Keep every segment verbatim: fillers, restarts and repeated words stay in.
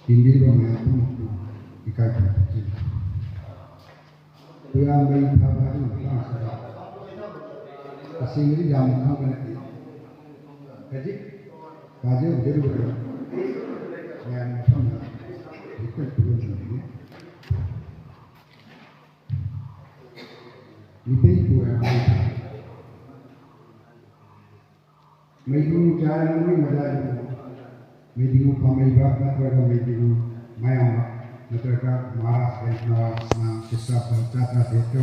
ꯇꯤꯟꯕꯤꯔꯤꯕ ꯃꯌꯥꯝ ꯄꯨꯝꯅꯃꯛꯄꯨ ꯏꯀꯥꯏ ꯈꯨꯝꯅꯕ ꯄꯤꯖꯔꯤ꯫ ꯄꯨꯌꯥ ꯃꯩ ꯊꯥꯕ ꯍꯥꯏꯕ ꯃꯇꯥꯡꯁꯤꯗ ꯇꯁꯦꯡꯅꯗꯤ ꯌꯥꯝꯅ ꯈꯪꯕ ꯅꯠꯇꯦ꯫ ꯈꯖꯤꯛ ꯇꯥꯖꯔꯨꯖꯔꯨꯕꯗ ꯃꯌꯥꯝ ꯃꯐꯝꯗ ꯍꯦꯛꯇ ꯄꯨꯔꯝꯗꯕꯅꯤ꯫ ꯃꯤꯇꯩ ꯄꯨꯌꯥ ꯃꯩ ꯊꯥꯕ꯫ ꯃꯩꯗꯨ ꯆꯥꯏ ꯃꯅꯨꯡ ꯃꯖꯥꯏ ꯃꯩꯗꯨ ꯄꯥꯝꯃꯩꯕ ꯅꯠꯇ꯭ꯔꯒ ꯃꯩꯗꯨ ꯃꯌꯥꯝꯕ ꯅꯠꯇ꯭ꯔꯒ ꯃꯍꯥꯔꯥꯖ ꯃꯍꯥꯔꯥꯖꯅ ꯈ꯭ꯔꯤꯁꯇꯥꯕ ꯆꯥꯇ꯭ꯔꯥ ꯇꯔꯦꯠꯀ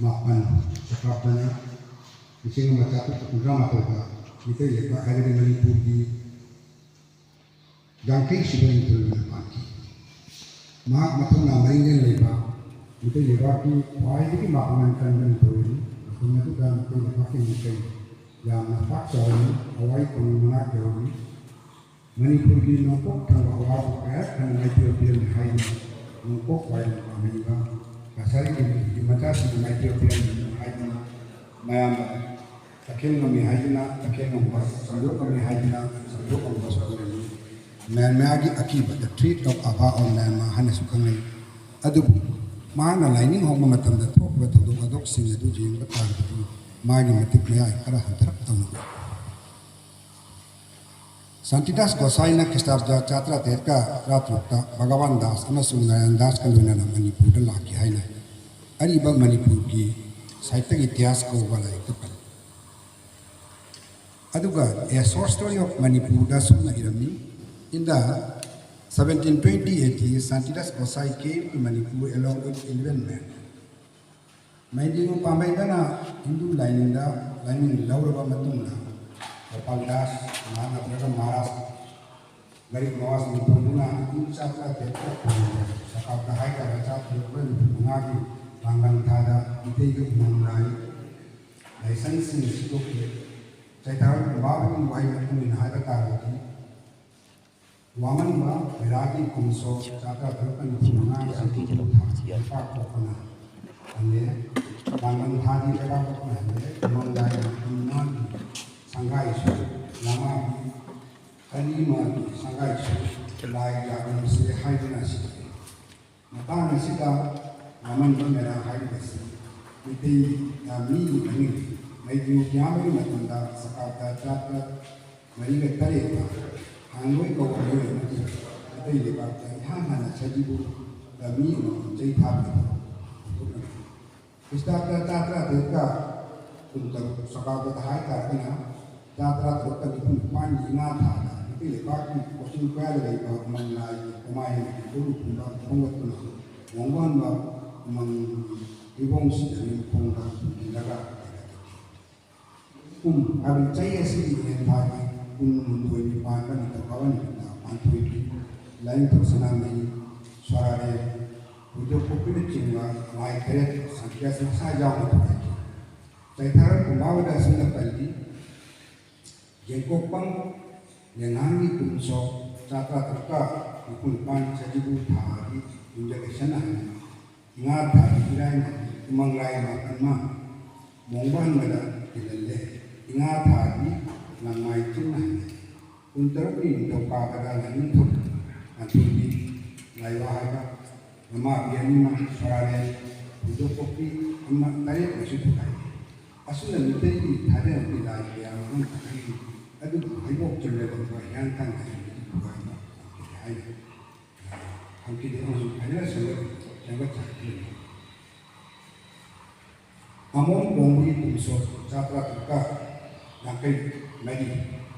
ꯃꯥꯄꯟ ꯆꯀꯥꯞꯇꯅ ꯂꯤꯁꯤꯡ ꯑꯃ ꯆꯥꯇ꯭ꯔꯨꯛ ꯍꯨꯝꯐꯨꯇꯔꯥ ꯃꯥꯄꯜꯗ ꯃꯤꯇꯩ ꯂꯩꯄꯥꯛ ꯍꯥꯏꯕꯗꯤ ꯃꯅꯤꯄꯨꯔꯒꯤ ꯌꯥꯡꯈꯩ ꯁꯨꯕ ꯅꯤꯡꯊꯧꯔꯦꯜꯅ ꯄꯥꯟꯈꯤ꯫ ꯃꯍꯥꯛ ꯃꯊꯧꯅꯥ ꯃꯔꯤꯡꯖꯦꯜ ꯂꯩꯕ ꯃꯤꯇꯩ ꯂꯩꯕꯥꯛꯀꯤ ꯈ꯭ꯋꯥꯏꯗꯒꯤ ꯃꯄꯥꯡꯒꯜ ꯀꯟꯕ ꯅꯤꯡꯊꯧꯔꯦꯜꯅꯤ꯫ ꯃꯇꯝ ꯑꯗꯨꯗ ꯃꯤꯇꯩ ꯂꯩꯕꯥꯛꯀꯤ ꯃꯤꯇꯩ ꯌꯥꯝꯅ ꯄꯥꯛ ꯆꯥꯎꯔꯝꯃꯤ꯫ ꯑꯋꯥꯏ ꯈꯨꯅꯨꯡ ꯃꯅꯥꯛ ꯌꯧꯔꯝꯃꯤ꯫ ꯃꯅꯤꯄꯨꯔꯒꯤ ꯅꯣꯡꯄꯣꯛ ꯊꯪꯕ ꯑꯋꯥꯡ ꯀꯌꯥ ꯊꯪꯕ ꯃꯥꯏꯊꯤꯕ ꯄꯤꯔꯝꯃꯤ ꯍꯥꯏꯗꯨꯅ ꯅꯣꯡꯄꯣꯛ ꯋꯥꯏꯔꯝ ꯄꯥꯝꯍꯩꯕ ꯀꯁꯥꯔꯤꯒꯤ ꯅꯨꯄꯤ ꯃꯆꯥꯁꯤꯡꯅ ꯃꯥꯏꯊꯤꯕ ꯄꯤꯔꯝꯃꯤ ꯍꯥꯏꯗꯨꯅ ꯃꯌꯥꯝꯅ ꯇꯈꯦꯜ ꯉꯝꯃꯤ ꯍꯥꯏꯗꯨꯅ ꯇꯈꯦꯜ ꯉꯝꯕ, ꯆꯥꯝꯊꯣꯛ ꯉꯝꯃꯤ ꯍꯥꯏꯗꯨꯅ ꯆꯥꯝꯊꯣꯛ ꯉꯝꯕꯁꯨ ꯑꯣꯏꯔꯝꯃꯤ꯫ ꯃ꯭ꯌꯥꯟꯃꯥꯔꯒꯤ ꯑꯀꯤꯕ, The Threat of Ava of Myanmar ꯍꯥꯏꯅꯁꯨ ꯈꯪꯅꯩ꯫ ꯑꯗꯨꯕꯨ ꯃꯍꯥꯛꯅ ꯂꯥꯏꯅꯤꯡ ꯍꯣꯡꯕ ꯃꯇꯝꯗ ꯊꯣꯛꯈꯤꯕ ꯊꯧꯗꯣꯛ ꯋꯥꯊꯣꯛꯁꯤꯡ ꯑꯗꯨ ꯌꯦꯡꯕ ꯇꯥꯔꯒꯗꯤ ꯃꯥꯒꯤ ꯃꯇꯤꯛ ꯃꯌꯥꯏ ꯈꯔ ꯍꯟꯊꯔꯞ ꯇꯧꯅꯕ꯫ ꯁꯥꯟꯇꯤꯗꯥꯁ ꯒꯣꯁꯥꯏꯅ ꯈ꯭ꯔꯤꯁꯇꯥꯕꯗ ꯆꯥꯇ꯭ꯔꯥ ꯇꯔꯦꯠꯀ ꯇꯔꯥꯇꯔꯨꯛꯇ ꯚꯒꯋꯥꯟ ꯗꯥꯁ ꯑꯃꯁꯨꯡ ꯅꯥꯔꯥꯌꯟ ꯗꯥꯁꯀ ꯂꯣꯏꯅꯅ ꯃꯅꯤꯄꯨꯔꯗ ꯂꯥꯛꯈꯤ ꯍꯥꯏꯅ ꯑꯔꯤꯕ ꯃꯅꯤꯄꯨꯔꯒꯤ ꯁꯥꯍꯤꯇ꯭ꯌꯒꯤ ꯏꯇꯤꯍꯥꯁ ꯀꯧꯕ ꯂꯥꯏꯔꯤꯛꯇ ꯄꯜꯂꯤ꯫ ꯑꯗꯨꯒ A Short Story of Manipurꯗ ꯁꯨꯝꯅ ꯏꯔꯝꯃꯤ, In the seventeen twenty A D, Santidas Gosai came to Manipur along with eleven men. ꯃꯩꯗꯤꯡ ꯄꯥꯝꯕꯩꯗꯅ Hindu ꯂꯥꯏꯅꯤꯡꯗ ꯂꯥꯏꯅꯤꯡ ꯂꯧꯔꯕ ꯃꯇꯨꯡꯗ ꯒꯣꯄꯥꯜ ꯗꯥꯁ ꯃꯍꯥꯛ ꯅꯠꯇ꯭ꯔꯒ ꯃꯍꯥꯔꯥꯖ ꯒꯔꯤꯕ ꯅꯋꯥꯖ ꯅꯤꯡꯊꯧꯗꯨꯅ ꯏꯪ ꯆꯥꯇ꯭ꯔꯥ ꯇꯔꯦꯠꯇ ꯁꯀꯥꯞꯇ ꯍꯥꯏꯇꯥꯔꯦ ꯆꯥꯇ꯭ꯔꯨꯛ ꯍꯨꯝꯐꯨ ꯃꯉꯥꯒꯤ ꯂꯥꯡꯕꯟ ꯊꯥꯗ ꯃꯤꯇꯩꯒꯤ ꯎꯃꯪ ꯂꯥꯏ ꯂꯥꯏꯁꯪꯁꯤꯡ ꯁꯤꯗꯣꯛꯈꯤ꯫ ꯆꯩꯊꯥꯔꯣꯜ ꯀꯨꯝꯕꯥꯕꯒꯤ ꯋꯥꯍꯩ ꯃꯇꯨꯡ ꯏꯟꯅ ꯍꯥꯏꯕ ꯇꯥꯔꯒꯗꯤ, ꯋꯥꯃꯟꯕ ꯕꯩꯔꯥꯒꯤ ꯀꯨꯝꯁꯣ ꯆꯥꯇ꯭ꯔꯥ ꯇꯔꯨꯛꯀ ꯅꯤꯐꯨ ꯃꯉꯥ ꯆꯍꯤ ꯂꯩꯄꯥꯛ ꯄꯣꯛꯄꯅ ꯍꯜꯂꯦ꯫ ꯂꯥꯡꯕꯟ ꯊꯥꯗꯤ ꯂꯩꯄꯥꯛ ꯄꯣꯛꯄꯅ ꯍꯜꯂꯦ꯫ ꯎꯃꯪ ꯂꯥꯏ ꯃꯥꯒꯤ ꯁꯪꯒꯥꯏꯁꯨ ꯂꯃꯥꯒꯤ ꯀꯅꯤꯃꯥꯒꯤ ꯁꯪꯒꯥꯏꯁꯨ ꯂꯥꯏ ꯌꯥꯝꯅ ꯅꯨꯡꯁꯤꯔꯦ ꯍꯥꯏꯗꯨꯅ ꯁꯤꯈꯤ꯫ ꯃꯇꯥꯡ ꯑꯁꯤꯗ ꯃꯃꯟꯕ ꯃꯦꯔꯥ ꯍꯥꯏꯔꯤꯕꯁꯤ ꯃꯩꯇꯩ ꯃꯤꯒꯤ ꯃꯃꯤꯡꯅꯤ꯫ ꯃꯩꯇꯩ ꯀꯌꯥꯃꯒꯤ ꯃꯇꯝꯗ ꯁꯀꯥꯞꯇ ꯆꯥꯇ꯭ꯔ ꯃꯔꯤꯒ ꯇꯔꯦꯠꯇ ꯍꯥꯡꯂꯣꯏ ꯀꯧꯕ ꯃꯤꯑꯣꯏ ꯑꯃꯒꯤ ꯃꯩꯇꯩ ꯂꯩꯕꯥꯛꯇ ꯏꯍꯥꯟ ꯍꯥꯟꯅ ꯁꯖꯤꯕꯨꯗ ꯃꯤ ꯑꯃꯃꯝ ꯆꯩ ꯊꯥꯕꯒꯤ ꯊꯧꯔꯝ ꯍꯧꯗꯣꯛꯅꯈꯤ꯫ ꯈ꯭ꯔꯤꯁꯇꯥꯕꯇ ꯆꯥ ꯇꯔꯥꯇꯔꯦꯠꯀ ꯀꯨꯟꯇꯔꯨꯛ, ꯁꯀꯥꯕꯇ ꯍꯥꯏ ꯇꯥꯔꯒꯅ ꯆꯥ ꯇꯔꯥꯇꯔꯨꯛꯀ ꯅꯤꯐꯨ ꯅꯤꯄꯥꯟꯒꯤ ꯏꯉꯥ ꯊꯥꯗ ꯃꯩꯇꯩ ꯂꯩꯕꯥꯛꯀꯤ ꯀꯣꯆꯤꯟ ꯀꯣꯌꯥꯗ ꯂꯩꯕ ꯎꯃꯪ ꯂꯥꯏꯒꯤ ꯀꯣꯃꯥꯏ ꯍꯥꯏꯅ ꯈꯨꯟꯗꯣꯛ ꯈꯨꯟꯕ ꯈꯣꯝꯒꯠꯇꯨꯅ ꯂꯣꯡꯕ ꯍꯟꯕ ꯎꯃꯪꯒꯤ ꯍꯩꯕꯣꯡ ꯁꯤꯗ ꯃꯈꯣꯡꯗ ꯄꯨꯟꯁꯤꯜꯂꯒ ꯀꯨꯝ ꯍꯥꯏꯕꯗꯤ ꯆꯍꯤ ꯑꯁꯤꯒꯤ ꯏꯉꯦꯟ ꯊꯥꯒꯤ ꯀꯨꯟꯍꯨꯝꯗꯣꯏꯅꯤ ꯄꯥꯟꯕ ꯅꯤꯡꯊꯧꯀꯥꯕ ꯅꯨꯃꯤꯠꯇ ꯄꯥꯟꯊꯣꯛꯏ꯫ ꯂꯥꯏꯅꯤꯡꯊꯧ ꯁꯅꯥꯃꯍꯤ, ꯁꯣꯔꯥꯔꯦꯜ, ꯈꯣꯏꯗꯣꯛꯄꯣꯛꯄꯤꯅꯆꯤꯡꯕ ꯂꯥꯏ ꯇꯔꯦꯠ ꯁꯪꯈ꯭ꯌꯥ ꯁꯪꯁꯥ ꯌꯥꯎꯅ ꯊꯣꯛꯍꯟꯈꯤ꯫ ꯆꯩꯊꯥꯔꯣꯜ ꯀꯨꯝꯕꯥꯕꯗ ꯑꯁꯨꯝꯅ ꯄꯜꯂꯤ, ꯌꯦꯡꯀꯣꯛꯄꯝ ꯂꯦꯡꯉꯥꯟꯒꯤ ꯀꯨꯝꯁꯣꯛ ꯆꯥꯇ꯭ꯔꯥ ꯇꯔꯨꯛꯀ ꯅꯤꯐꯨ ꯅꯤꯄꯥꯟ ꯁꯖꯤꯕꯨ ꯊꯥꯒꯤ ꯌꯨꯝꯖꯀꯩꯁ ꯅꯥꯏꯅ ꯏꯉꯥ ꯊꯥꯒꯤ ꯏꯔꯥꯏ ꯅꯥꯏꯅ ꯎꯃꯪ ꯂꯥꯏ ꯃꯥꯄꯟꯃ ꯃꯣꯡꯕ ꯍꯟꯕꯗ ꯊꯤꯜꯍꯜꯂꯦ꯫ ꯏꯉꯥ ꯊꯥꯒꯤ ꯂꯪꯃꯥꯏ ꯆꯤꯡ ꯍꯟꯂꯦ꯫ ꯀꯨꯟꯇꯔꯨꯛꯅꯤ ꯅꯤꯡꯊꯧꯀꯥꯕꯗ ꯂꯥꯏꯅꯤꯡꯊꯧ ꯄꯥꯟꯊꯣꯏꯕꯤ, ꯂꯥꯏꯋꯥ ꯍꯥꯏꯕ, ꯃꯃꯥꯕꯤ ꯑꯅꯤꯃꯛ ꯁꯣꯔꯥꯔꯦꯜ, ꯈꯣꯏꯗꯣꯛꯄꯣꯛꯄꯤ ꯑꯃ ꯇꯔꯦꯠ ꯑꯃꯁꯨ ꯊꯨꯒꯥꯏꯈꯤ꯫ ꯑꯁꯨꯝꯅ ꯃꯤꯇꯩꯒꯤ ꯊꯥꯖꯅꯕꯤ ꯂꯥꯏ ꯀꯌꯥ ꯃꯔꯨꯝ ꯊꯥꯒꯠꯂꯤ꯫ ꯑꯗꯨꯕꯨ ꯍꯩꯕꯣꯛ ꯆꯤꯡꯗ ꯂꯩꯕ ꯍꯤꯌꯥꯡꯊꯥꯡ ꯂꯥꯏꯔꯦꯝꯕꯤꯒꯤ ꯊꯨꯒꯥꯏꯕ ꯉꯝꯈꯤꯗꯦ ꯍꯥꯏꯅ ꯍꯪꯈꯤꯗꯦ ꯑꯃꯁꯨꯡ ꯐꯖꯅ ꯁꯦꯝꯒꯠ-, ꯁꯦꯝꯒꯠ ꯁꯥꯒꯠꯈꯤꯕꯅꯤ꯫ ꯑꯃꯣꯝ ꯀꯣꯡꯕꯤ ꯀꯨꯝꯁꯣꯛ ꯆꯥꯇ꯭ꯔꯥ ꯇꯔꯨꯛꯀ ꯌꯥꯡꯈꯩ ꯃꯔꯤ,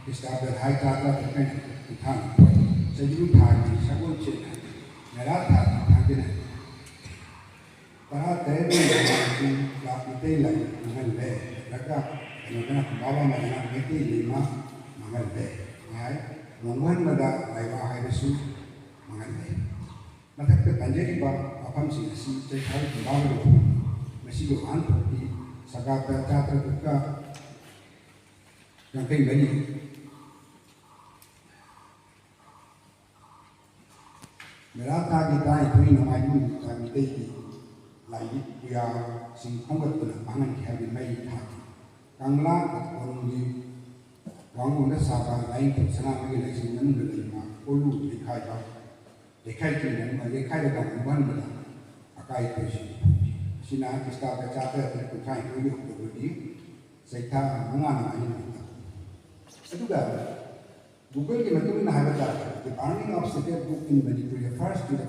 ꯈ꯭ꯔꯤꯁꯇꯥꯕꯗ ꯍꯥꯏ ꯆꯥꯇ꯭ꯔꯥ ꯇꯔꯨꯛꯀ ꯀꯨꯟꯊ꯭ꯔꯥ ꯅꯤꯊꯣꯏ, ꯆꯍꯤ ꯊꯥꯒꯤ ꯁꯒꯣꯜꯁꯦꯟ ꯍꯥꯏꯅ ꯃꯦꯔꯥ ꯊꯥꯒꯤ ꯊꯥꯡꯖꯅ ꯇꯔꯥ ꯇꯔꯦꯠ ꯂꯥꯛ ꯃꯤꯇꯩ ꯂꯥꯏ ꯃꯥꯡꯍꯜꯂꯦ꯫ ꯅꯠꯇ꯭ꯔꯒ ꯀꯩꯅꯣꯗꯅ ꯈꯨꯟꯗꯥꯕ ꯑꯃꯗꯅ ꯃꯩꯇꯩ ꯂꯩꯃ ꯃꯥꯡꯍꯜꯂꯦ꯫ ꯉꯥꯏ ꯅꯣꯡꯃꯍꯟꯕꯗ ꯂꯥꯏꯋꯥ ꯍꯥꯏꯕꯁꯨ ꯃꯥꯡꯍꯜꯂꯦ꯫ ꯃꯊꯛꯇ ꯄꯟꯖꯔꯤꯕ ꯋꯥꯐꯝꯁꯤꯡ ꯑꯁꯤ ꯆꯩꯈꯥꯏ ꯈꯨꯟꯗꯥꯕ ꯂꯣꯏꯔꯕ ꯃꯁꯤꯒꯤ ꯋꯥꯍꯟꯊꯣꯛꯇꯤ ꯁꯒꯥꯞꯇ ꯆꯥꯇ꯭ꯔ ꯇꯔꯨꯛꯀ ꯌꯥꯡꯈꯩ ꯃꯔꯤ ꯃꯦꯔꯥ ꯊꯥꯒꯤ ꯇꯔꯥꯅꯤꯊꯣꯏ ꯅꯣꯡꯃꯥꯏꯖꯤꯡ ꯅꯨꯃꯤꯠꯇ ꯃꯤꯇꯩꯒꯤ ꯂꯥꯏꯅꯤꯡ ꯄꯨꯌꯥꯁꯤꯡ ꯈꯣꯝꯒꯠꯇꯨꯅ ꯃꯥꯡꯍꯟꯈꯤ ꯍꯥꯏꯕꯗꯤ ꯃꯩ ꯊꯥꯈꯤ꯫ ꯀꯪꯂꯥ ꯀꯣꯅꯨꯡꯒꯤ ꯋꯥꯡꯒꯣꯟꯗ ꯁꯥꯕ ꯂꯥꯏꯅꯤꯡꯊꯧ ꯁꯅꯥꯃꯍꯤ ꯂꯥꯏꯁꯪ ꯃꯅꯨꯡꯗ ꯂꯩꯕ ꯀꯣꯂꯨ ꯂꯩꯈꯥꯏꯕ, ꯂꯩꯈꯥꯏ ꯆꯤꯡꯕ, ꯂꯩꯈꯥꯏꯗ ꯇꯝꯕ ꯍꯟꯕꯗ ꯑꯀꯥꯏ ꯑꯇꯣꯏꯁꯤꯡ ꯐꯪꯈꯤ꯫ ꯑꯁꯤꯅ ꯈ꯭ꯔꯤꯁꯇꯥꯕꯗ ꯆꯥꯇꯔꯦꯠ ꯀꯨꯟꯊ꯭ꯔꯥꯅꯤꯊꯣꯏꯒꯤ ꯑꯣꯛꯇꯣꯕꯔꯒꯤ ꯆꯩꯊꯥ ꯃꯉꯥꯅꯤ ꯍꯥꯏꯅ ꯂꯩ꯫ ꯑꯗꯨꯒ Google-ꯒꯤ ꯃꯇꯨꯡ ꯏꯟꯅ ꯍꯥꯏꯕ ꯇꯥꯔꯒꯗꯤ, the burning of sacred book in Manipur refers to the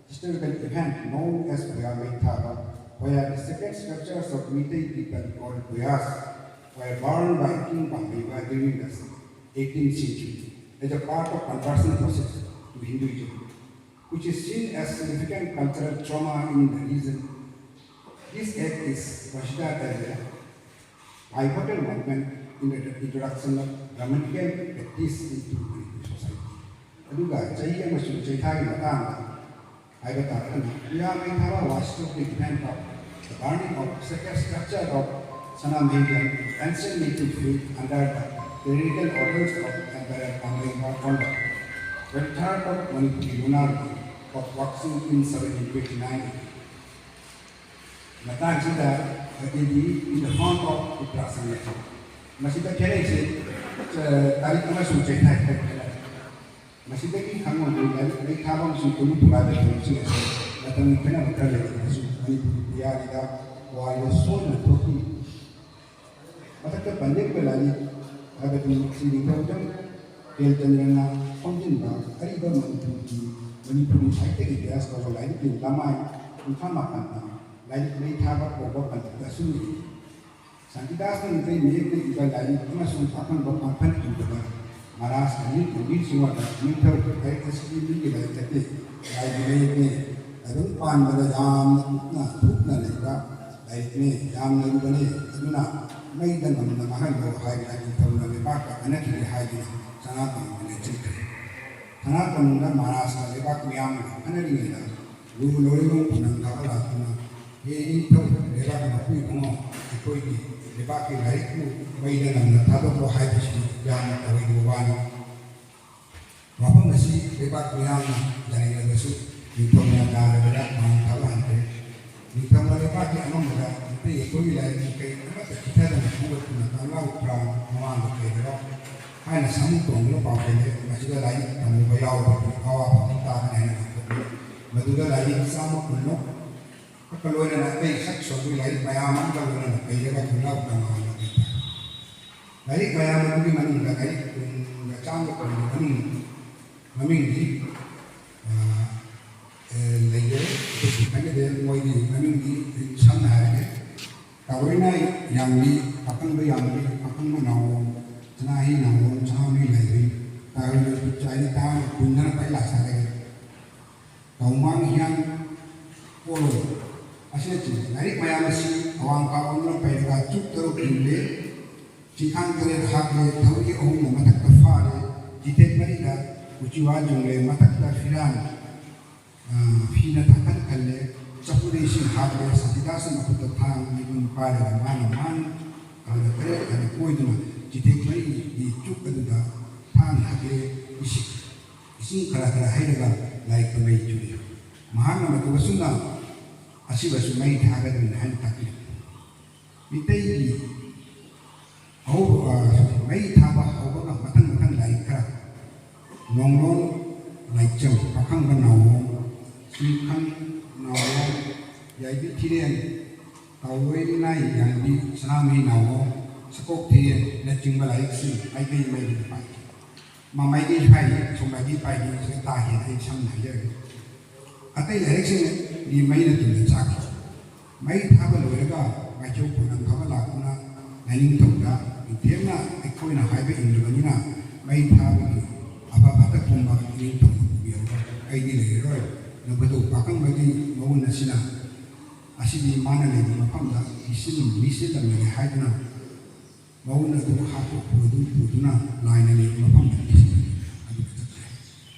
historical event known as Bhuya Mei Thaba, where the sacred scriptures of Meitei people called Bhuyas were burned by King Pameiba during the eighteenth century as a part of conversion process to Hinduism, which is seen as significant cultural trauma in the region. This act is considered as a pivotal movement in the introduction of Brahmanical practice into Manipuri society. ꯑꯗꯨꯒ ꯆꯍꯤ ꯑꯃꯁꯨꯡ ꯆꯩꯊꯥꯒꯤ ꯃꯇꯥꯡꯗ ꯍꯥꯏꯕ ꯇꯥꯔꯒꯅ, Bhuya Mei Thaba was historically event of the burning of sacred structure of Sanamahindra ancient Meitei faith under the clerical orders of Emperor Pameiba Konda, twenty-third of Manipuri lunar month of Wakching in seventeen twenty-nine. ꯃꯇꯥꯡꯁꯤꯗ ꯑꯩꯈꯣꯏꯒꯤ in the form of ꯎꯇ꯭ꯔꯥꯁꯟ ꯂꯩ꯫ ꯃꯁꯤꯗ ꯈꯦꯠꯅꯩꯁꯦ, ꯑ, ꯇꯥꯔꯤꯛ ꯑꯃꯁꯨꯡ ꯆꯩꯊꯥꯏ ꯈꯔ ꯈꯦꯠꯅꯔꯦ꯫ ꯃꯁꯤꯗꯒꯤ ꯈꯪꯕ ꯂꯥꯏꯔꯤꯛ ꯂꯩ ꯊꯥꯕ ꯑꯃꯁꯨꯡ ꯀꯣꯂꯨ ꯊꯨꯒꯥꯏꯕ ꯊꯧꯔꯝꯁꯤꯡ ꯑꯁꯤ ꯃꯇꯝꯒꯤ ꯈꯦꯠꯅꯕ ꯈꯔ ꯂꯩꯔꯕꯁꯨ ꯃꯅꯤꯄꯨꯔꯒꯤ ꯄꯨꯌꯥꯔꯤꯗ ꯄꯨꯋꯥꯔꯤꯗ ꯁꯣꯏꯗꯅ ꯊꯣꯛꯈꯤ꯫ ꯃꯊꯛꯇ ꯄꯟꯖꯈꯤꯕ ꯂꯥꯏꯔꯤꯛ ꯍꯥꯏꯕꯗꯤ ꯁ꯭ꯔꯤ ꯅꯤꯡꯊꯧꯖꯝ ꯈꯦꯜꯆꯟꯗ꯭ꯔꯅ ꯐꯣꯡꯖꯤꯟꯕ ꯑꯔꯤꯕ ꯃꯅꯤꯄꯨꯔꯒꯤ, ꯃꯅꯤꯄꯨꯔꯤ ꯁꯥꯍꯤꯇ꯭ꯌꯒꯤ ꯏꯇꯤꯍꯥꯁ ꯀꯧꯕ ꯂꯥꯏꯔꯤꯛꯀꯤ ꯂꯃꯥꯏ ꯀꯨꯟꯊ꯭ꯔꯥ ꯃꯥꯄꯟꯅ ꯂꯥꯏꯔꯤꯛ ꯂꯩ ꯊꯥꯕ ꯀꯧꯕ ꯄꯟꯖꯗ ꯑꯁꯨꯝꯅ ꯏꯔꯤ꯫ ꯁꯥꯟꯇꯤꯗꯥꯁꯅ ꯃꯤꯇꯩ ꯃꯌꯦꯛꯇ ꯏꯕ ꯂꯥꯏꯔꯤꯛ ꯑꯃꯁꯨꯡ ꯑꯈꯪꯕ ꯄꯥꯡꯊꯟ ꯏꯕꯗ ꯃꯍꯥꯔꯥꯖ ꯑꯅꯤꯜ ꯒꯝꯚꯤꯔ ꯁꯤꯡꯍꯗ ꯅꯤꯡꯊꯧ ꯂꯥꯏꯔꯤꯛ ꯑꯁꯤꯗꯤ ꯃꯤꯒꯤ ꯂꯥꯏꯔꯤꯛ ꯅꯠꯇꯦ, ꯂꯥꯏꯒꯤ ꯃꯌꯦꯛꯅꯤ꯫ ꯑꯗꯨꯝ ꯄꯥꯟꯕꯗ ꯌꯥꯝꯅ ꯀꯨꯞꯅ ꯊꯨꯞꯅ ꯂꯩꯕ ꯂꯥꯏꯔꯤꯛꯅꯤ, ꯌꯥꯝꯅ ꯂꯨꯕꯅꯤ꯫ ꯑꯗꯨꯅ ꯃꯩꯗ ꯉꯝꯅ ꯃꯥꯡꯍꯜꯂꯣ ꯍꯥꯏꯗꯅ ꯅꯤꯡꯊꯧꯅ ꯂꯩꯕꯥꯛꯇ ꯀꯟꯅꯈꯤꯗꯦ ꯍꯥꯏꯗꯨꯅ ꯁꯅꯥꯇꯣꯝꯕꯅ ꯂꯦꯞꯆꯤꯟꯈ꯭ꯔꯦ꯫ ꯁꯅꯥꯇꯣꯝꯕꯅ ꯃꯍꯥꯔꯥꯖꯅ ꯂꯩꯕꯥꯛ ꯃꯤꯌꯥꯝꯅ ꯀꯟꯅꯔꯤꯉꯩꯗ ꯂꯨ ꯂꯣꯏꯅꯃꯛ ꯈꯨꯅꯪ ꯊꯥꯕ ꯂꯥꯛꯇꯨꯅ, "ꯍꯦ ꯏꯅꯤꯡꯊꯧ, ꯂꯩꯕꯥꯛꯀꯤ ꯃꯄꯨ ꯏꯕꯨꯡꯉꯣ, ꯑꯩꯈꯣꯏꯒꯤ ꯂꯩꯕꯥꯛꯀꯤ ꯂꯥꯏꯔꯤꯛꯄꯨ ꯃꯩꯗ ꯅꯝꯅ ꯊꯥꯗꯣꯛꯈ꯭ꯔꯣ" ꯍꯥꯏꯕꯁꯤꯗꯤ ꯌꯥꯝꯅ ꯇꯧꯔꯣꯏꯗꯕ ꯋꯥꯅꯤ꯫ ꯋꯥꯐꯝ ꯑꯁꯤ ꯂꯩꯕꯥꯛ ꯃꯤꯌꯥꯝꯅ ꯌꯥꯅꯤꯡꯂꯕꯁꯨ ꯅꯤꯡꯊꯧꯅ ꯌꯥꯗꯕꯗ ꯃꯍꯥꯛ ꯊꯥꯕ ꯍꯟꯈ꯭ꯔꯦ꯫ ꯅꯤꯡꯊꯧꯅ ꯂꯩꯕꯥꯛꯀꯤ ꯑꯉꯝꯕꯗ ꯃꯤꯇꯩ ꯑꯩꯈꯣꯏꯒꯤ ꯂꯥꯏꯔꯤꯛꯄꯨ ꯀꯩ ꯑꯃꯠꯇ ꯆꯤꯊꯗꯅ ꯈꯣꯝꯒꯠꯇꯨꯅ ꯀꯪꯂꯥ ꯎꯈ꯭ꯔꯥ ꯃꯃꯥꯡꯗ ꯀꯩꯗꯔꯣ ꯍꯥꯏꯅ ꯁꯥꯃꯨ ꯇꯣꯡꯗꯨꯅ ꯄꯥꯎꯗꯝꯂꯦ꯫ ꯁꯤꯗ ꯂꯥꯏꯔꯤꯛ ꯇꯝꯃꯨꯕ ꯌꯥꯎꯕꯒꯤ ꯑꯋꯥꯕ ꯑꯃ ꯇꯥꯒꯅꯤ ꯍꯥꯏꯅ ꯈꯟꯖꯩ꯫ ꯃꯗꯨꯗ ꯂꯥꯏꯔꯤꯛ ꯆꯥꯝꯃ ꯀꯨꯟꯃꯨꯛ ꯈꯛꯇ ꯂꯣꯏꯅꯅ ꯑꯇꯩ ꯁꯛ ꯁꯣꯟꯕꯒꯤ ꯂꯥꯏꯔꯤꯛ ꯃꯌꯥꯝ ꯑꯃꯒ ꯂꯣꯏꯅꯅ ꯄꯩꯔꯒ ꯈꯣꯡꯅꯥꯎ ꯇꯝꯕ ꯑꯃ ꯂꯩꯇꯥꯔꯦ꯫ ꯂꯥꯏꯔꯤꯛ ꯃꯌꯥꯝ ꯑꯗꯨꯒꯤ ꯃꯅꯨꯡꯗ ꯂꯥꯏꯔꯤꯛ ꯀꯨꯟꯒ ꯆꯥꯝꯃ ꯀꯨꯟꯒꯤ ꯃꯅꯨꯡ ꯃꯃꯤꯡꯗꯤ, ꯑ, ꯑ, ꯂꯩꯖꯔꯦ꯫ ꯑꯗꯨꯕꯨ ꯈꯪꯖꯗꯦ, ꯃꯣꯏꯒꯤ ꯃꯃꯤꯡꯗꯤ ꯑꯩ ꯁꯝꯅ ꯍꯥꯏꯔꯒꯦ꯫ ꯇꯥꯔꯣꯏꯅ ꯌꯥꯝꯕꯤ, ꯄꯥꯈꯪꯕ ꯌꯥꯝꯕꯤ, ꯄꯥꯈꯪꯕ ꯅꯥꯎꯔꯣꯝ, ꯁꯅꯥꯍꯤ ꯅꯥꯎꯔꯣꯝ, ꯁꯅꯥꯍꯤ ꯂꯥꯏꯔꯦꯝꯕꯤ, ꯇꯥꯔꯣꯏꯅ ꯆꯥꯏꯅ ꯇꯥꯔꯒ ꯀꯨꯟꯗꯅ ꯄꯩ ꯂꯥꯛꯁꯜꯂꯒꯦ꯫ ꯀꯧꯃꯥꯡ ꯍꯤꯌꯥꯡ ꯄꯣꯂꯣꯏ ꯑꯁꯤꯅꯆꯤꯡꯕ ꯂꯥꯏꯔꯤꯛ ꯃꯌꯥꯝ ꯑꯁꯤ ꯑꯋꯥꯡ ꯀꯥꯕꯔꯣꯝꯗ ꯄꯩꯔꯒ ꯆꯨꯞ ꯇꯔꯨꯛ ꯏꯜꯂꯦ, ꯆꯤꯡꯈꯥꯡ ꯇꯔꯦꯠ ꯍꯥꯞꯂꯦ, ꯊꯧꯔꯤ ꯑꯍꯨꯝꯅ ꯃꯊꯛꯇ ꯐꯥꯔꯦ, ꯆꯤꯊꯦꯛ ꯃꯔꯤꯗ ꯎꯆꯤꯋꯥ ꯌꯨꯡꯂꯦ, ꯃꯊꯛꯇ ꯐꯤꯔꯥꯟ, ꯑ, ꯐꯤꯅ ꯊꯥꯡꯀꯠ ꯈꯜꯂꯦ, ꯆꯐꯨꯗ ꯏꯁꯤꯡ ꯍꯥꯞꯂꯦ, ꯁꯇꯤꯗꯥꯁꯅ ꯃꯈꯨꯠꯇ ꯊꯥꯡ ꯑꯅꯤ ꯄꯥꯏꯔꯒ ꯃꯥꯅ ꯃꯥꯡ ꯇꯧꯔꯒ ꯇꯔꯦꯠ ꯍꯥꯏꯅ ꯀꯣꯏꯗꯨꯅ ꯆꯤꯊꯦꯛ ꯃꯔꯤꯒꯤ ꯆꯨꯞ ꯑꯗꯨꯗ ꯊꯥꯡ ꯍꯥꯞꯂꯦ, ꯏꯁꯤꯡ, ꯏꯁꯤꯡ ꯈꯔ ꯈꯔ ꯍꯩꯔꯒ ꯂꯥꯏꯔꯤꯛꯇ ꯃꯩ ꯆꯨꯔꯤ꯫ ꯃꯍꯥꯛꯅ ꯃꯇꯧ ꯑꯁꯨꯝꯅ ꯑꯁꯤꯕꯁꯨ ꯃꯩ ꯊꯥꯒꯗꯕꯅꯤ ꯍꯥꯏꯅ ꯇꯥꯛꯄꯤ꯫ ꯃꯤꯇꯩꯒꯤ ꯑꯍꯧꯕ, ꯑ, ꯃꯩ ꯊꯥꯕ ꯍꯧꯕꯒ ꯃꯊꯪ ꯃꯊꯪ ꯂꯥꯏꯔꯤꯛ ꯈꯔ, ꯅꯣꯡꯂꯣꯟ ꯂꯥꯏꯆꯝ, ꯄꯥꯈꯪꯕ ꯅꯥꯎꯔꯣꯝ, ꯆꯤꯡꯈꯪ ꯅꯥꯎꯔꯣꯝ, ꯌꯥꯏꯕꯤ ꯊꯤꯔꯦꯟ, ꯇꯥꯎꯔꯣꯏ ꯅꯥꯏ ꯌꯥꯏꯕꯤ, ꯁꯅꯥꯃꯍꯤ ꯅꯥꯎꯔꯣꯝ, ꯁꯀꯣꯛ ꯊꯤꯔꯦꯟꯅꯆꯤꯡꯕ ꯂꯥꯏꯔꯤꯛꯁꯤꯡ ꯃꯥꯏꯀꯩ ꯃꯥꯏꯀꯩꯗ ꯄꯥꯏ꯫ ꯃꯃꯥꯏꯒꯤ ꯄꯥꯏꯔꯤ, ꯁꯣꯝꯃꯥꯏꯒꯤ ꯄꯥꯏꯔꯤ, ꯁꯤꯗ ꯇꯥꯈꯤ꯫ ꯑꯩ ꯁꯝꯅ ꯍꯥꯏꯖꯔꯒꯦ꯫ ꯑꯇꯩ ꯂꯥꯏꯔꯤꯛꯁꯤꯡꯗꯤ ꯃꯩꯅ ꯇꯨꯝꯅ ꯆꯥꯈꯤ꯫ ꯃꯩ ꯊꯥꯕ ꯂꯣꯏꯔꯒ ꯃꯥꯏꯆꯧ ꯄꯣꯟꯅꯝ ꯊꯥꯕ ꯂꯥꯛꯇꯨꯅ ꯂꯥꯏꯅꯤꯡꯊꯧꯗ ꯏꯊꯦꯝꯅ ꯑꯩꯈꯣꯏꯅ ꯍꯥꯏꯕ ꯏꯟꯗꯕꯅꯤꯅ ꯃꯩ ꯊꯥꯕꯒꯤ ꯑꯐ ꯐꯠꯇ ꯄꯨꯝꯕ ꯏꯅꯤꯡꯊꯧꯅ ꯄꯨꯕꯤꯍꯧꯔꯣ, ꯑꯩꯗꯤ ꯂꯩꯔꯔꯣꯏ꯫ ꯅꯕꯨꯙꯧ ꯄꯥꯈꯪꯕꯒꯤ ꯃꯒꯨꯟ ꯑꯁꯤꯅ, ꯑꯁꯤꯗꯤ ꯃꯥꯅ ꯂꯩꯕ ꯃꯐꯝꯗ ꯃꯤꯁꯤꯜ-, ꯃꯤꯁꯤꯜꯂꯝꯂꯒꯦ ꯍꯥꯏꯗꯨꯅ ꯃꯒꯨꯟ ꯑꯗꯨ ꯍꯥꯠꯇꯣꯛꯄ ꯑꯗꯨ ꯄꯨꯗꯨꯅ ꯂꯥꯏꯅ ꯂꯩꯕ ꯃꯐꯝꯗ ꯄꯤꯁꯤꯟꯕꯅꯤ꯫ ꯑꯗꯨꯒ ꯆꯠꯈ꯭ꯔꯦ꯫